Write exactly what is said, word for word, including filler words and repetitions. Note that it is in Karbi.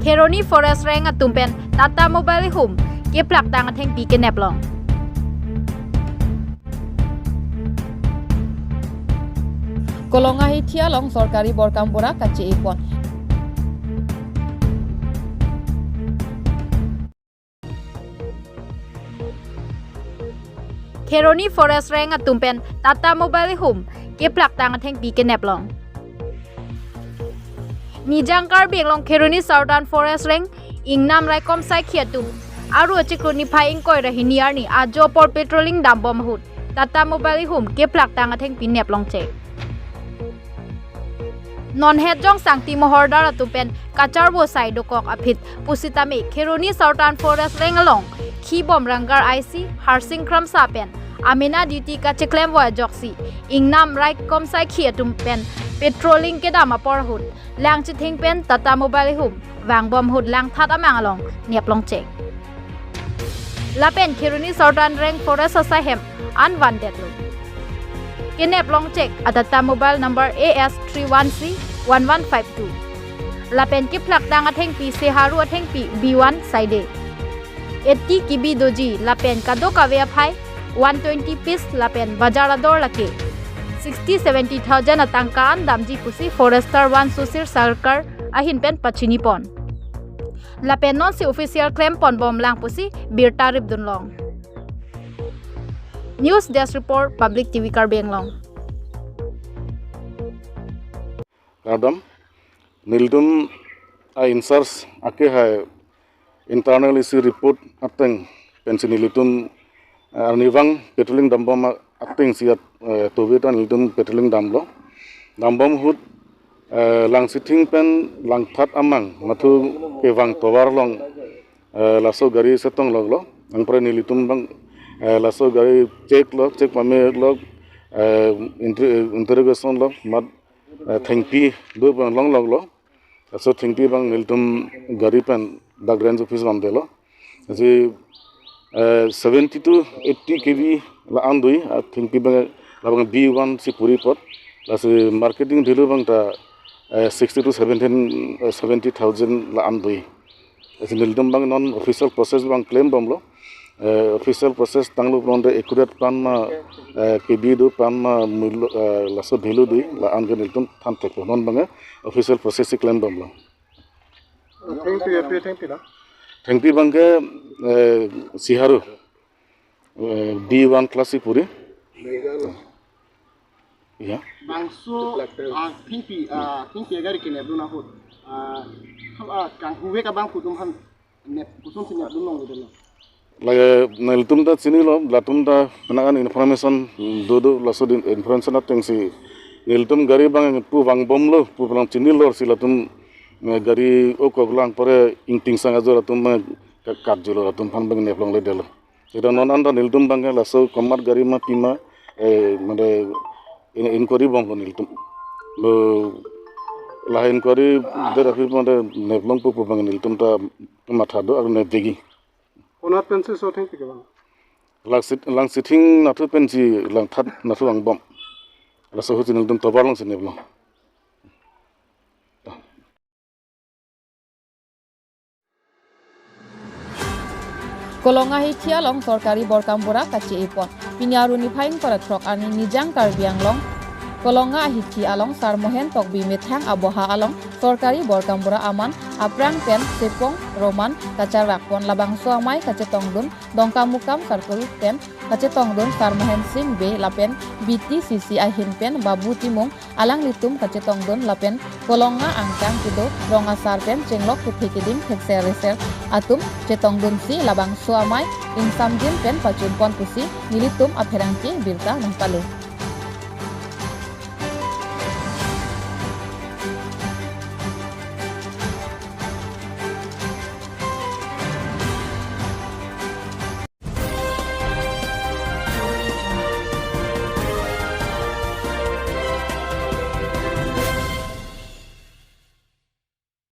Kheroni Forest Range atum pen Tata Mobile ahum keplak tang athengpi kenep long. Kolonga hithi along sorkari bor gaonbura kache-e pon. Kheroni Forest Range atum pen Tata Mobile ahum keplak tang athengpi kenep long. Nijang Karbi Anglong Kheroni Southern Forest Range ingnam raikom saikhi atum aru achiklo niphai ingkoi ra hini arni ajo apor patrolling dambom ahut Tata Mobile ahum keplak tang athengpi nep longchek. Non het jong sangti mohordar atum pen kacharvo sai dokok aphi pusitame Kheroni Southern Forest Range along khibom ranggar I C Harsing Kramsa pen amena duty kacheklemvoi ajoksi ingnam raikom saikhi atum pen patrolling kedam apor ahut lang chithing pen Tata Mobile ahum vangbom ahut langthat amang along nep longchek. Lapen Kheroni Southern Range Forest asai hem an vandetlo. Kenep longchek a Tata Mobile number A S three one C one one five two. Lapen keplak tang athengpi seharu athengpi B one saide. Eighty K B doji lapen kadokave aphai one twenty piece lapen bajar ador lake sixty seventy thousand atangka an damji pusi Forester One Susir Sarkar ahin pen pachini pon. Lapen nonsi official klem ponbom lang pusi birta ripdun long. News Desk Report, Public T V Karbi Anglong. Kardom, nelitum a in-charge ake hai internal issue report ateng pensi nelitum, eh, arnivang patrolling dambom a-, atengsi at, eh, tove ta nelitum patrolling damlo. Dambom ahut, eh, lang chithing pen langthat amang mathu kevang tovar along, eh, laso gari chetong loklo. Anpre nelitum abang, eh, laso gari check lo, check pame lo, eh, inter-, interrogation lo, mat, eh, thengpi do abang long loklo. Laso thengpi abang nelitum gari pen dak range office bang delo. Lasi, eh, seventy to eighty K B la-an doi, a thengpi abang labang B one si puri apot. Lasi marketing value abang ta, eh, sixty to seventeen, eh, seventy thousand la-an doi. Lasi nelitum abang non official process abang klembomlo. Eh, official process tanglo pulote accurate plan ma, eh, K B do plan ma mulo, eh, laso value doi la-an ke nelitum than thekpo non abang, eh, official process si klembomlo. Thengpi, thengpi, thengpi na? Thengpi abang ke, eh, seharu. Eh, B one class si puri. Iya. Bangso, ah, thengpi, ah, thengpi agari kenep dun ahut. Ah, ham, ah, kanghuve abang atum aphan nep, kosonsi nep dun longledet lo? Lake nelitum ta chinilo, latum ta penang an information do do laso din information atengsi nelitum gari abang pu vangbomlo, pu abang chinilo si latum, eh, gari okok lang pore ingting sang ajo latum, eh, ka-, katjulo latum aphan abang nep longledetlo. Seta non anta nelitum abang ke laso komat gari ma pima, eh, mane in-, inquiry bomlo nelitum. Lo lahai inquiry der aphi mane nep longpo pu abang nelitum ta matha do aru nepvekji. Konat pensi so thengpi ke abang? Lang chit-, lang chithing nathu pensi langthat nathu vangbom. Laso ahutsi nelitum tovar alongsi neplo. Kolonga hithi along sorkari bor gaonbura kache-e pon. Pini arni phai ingkoi ra throk arni Nijang Karbi Anglong Kolonga hithi along Sar Mohen Tokbi methang aboha along sorkari bor gaonbura aman aphrang pen Sepong Roman kacharvak pon. Labangso amei kachetongdun Dongkamukam Circle pen kachetongdun Sar Mohen Singh Bey lapen B T C C ahin pen Babu Timung alanglitum kachetongdun lapen Kolonga angkang kedo rong asar pen chenglok kethe keding thekser reser atum chetongdunsi labangso amei ingsamjin pen pachun pon pusi nelitum apherangke birta nangpale.